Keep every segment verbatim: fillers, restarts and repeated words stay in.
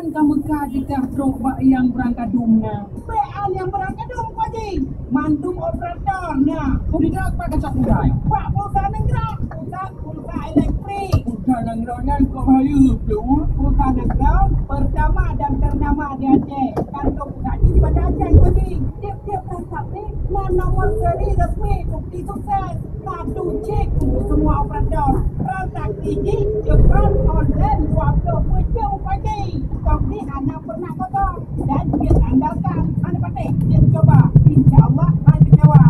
Ka meuka jitah trok bak nyang beurangkadum na. Bèk an nyang beurangkadum, Pak Haji. Mandum operator na. Peue jitah bak kacak budai? Bak perusahaan nanggroe. Pusat pulsa elektrik. Perusahaan nanggroe nyan kok rayeuk, Bro? Perusahaan nanggroe pertama dan ternama di Aceh. Kantor pusatnya di Banda Aceh, Pak Haji. Tiep-tiep transaksi na nomor seri resmi bukti sukses. Satu chip untuk semua operator. Transaksi jih cepat, online, dua puluh empat jam, Pak Haji. Stok jih hana pernah kosong. Dan jeuet andalkan, hana patéh, jeuet cuba. Insya Allah, hana kecewa.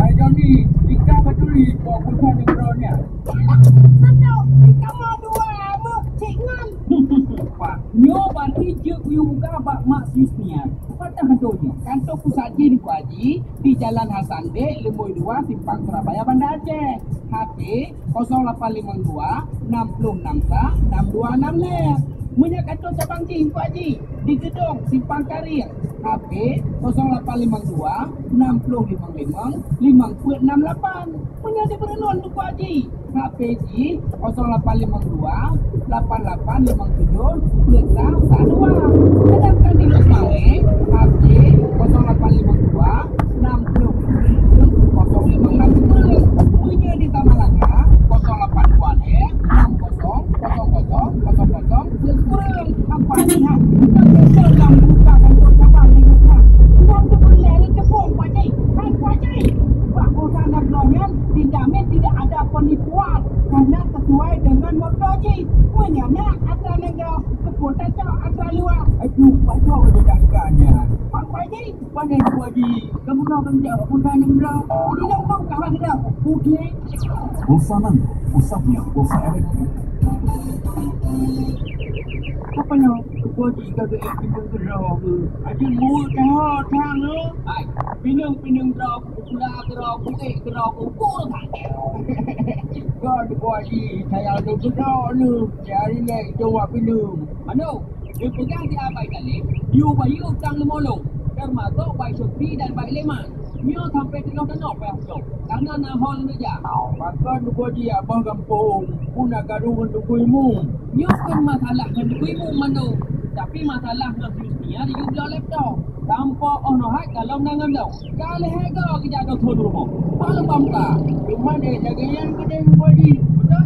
Hai Joni, jika beutôi kau bukan nanggroe nyan. Betul, jika mau dua, meucik ngon. Pak, nyoe berarti jeuet kuyue buka bak Mak Yusnia. Patah kantô nyoe. Kantô pusat jih di Pak Haji, di Jalan Hasan Bek, Leumoi dua, Simpang Surabaya, Banda Aceh. H P kosong lapan limong dua, enam puluh enam sa, enam dua enam lhèe. Meunyoe kantô cabang jih Pak Haji, di Geudong, Simpang Karing. H P kosong lapan limong dua, enam puluh limong limong, limong peuet enam lapan. Meunyoe di Beureulôn Teungku Haji, H P jih kosong lapan limong dua, lapan lapan limong tujoh, peuet sa sa dua. Sedangkan di Lhokseumawe, H P kosong lapan limong dua, enam puluh tujoh, kosong limong enam sepuluh. Meunyoe di Tamalangka, kosong lapan dua lhèe, enam kosong, kosong kosong, kosong kosong, peuet sepuluh. Apa ni, ha? Kita nyesel lam buka kantor cabang di Lhokseumawe. Buat tu boleh ni tepung, Pak Haji. Hai, Pak Haji. Bak perusahaan nanggroe nyan dijamin tidak ada penipuan karena sesuai dengan motto jih. Meunyoe na atra nanggroe, keupeue tacok atra luwa? Aduh, pacok je dah ka nyan. Pak Haji, pandai Teungku Haji, kamoe na keujak perusahaan nanggroe. Di dalam kawan kita, oke. Pulsa nanggroe, pusatnya pulsa elektrik. Apa nyoe? Teungku Haji ka geuék pineung keudroe. Aji muet that, that, eh. Hai, pineung-pineung droe, pula keudroe, kuék keudroe, kukur that. Kon Teungku Haji, saya lôn keudroe neuh. Nyang ringan itu wak pineung. Mano, neupeugah di Abai Talib, yue bayeue utang leumo lôn, teumasok Bai Syukri dan Bai Leman. Nyoe sampoe teunoh-teunoh payah soe, karena na ho lôn neujak. Pakon Teungku Haji abah gampông, peue na karu ngon Teungku Imum? Nyoe kon masalah ngon Teungku Imum, Mano, tapi masalah ngon si Yusnia di jubloe laptop. Sampoe 'oh noe hai ka lom na ngon lôn. Ka lhèe goe geujak dong thon rumoh. Maklum bangka. Cuma deh lagèe nyan keudeh Teungku Haji. Beutôi?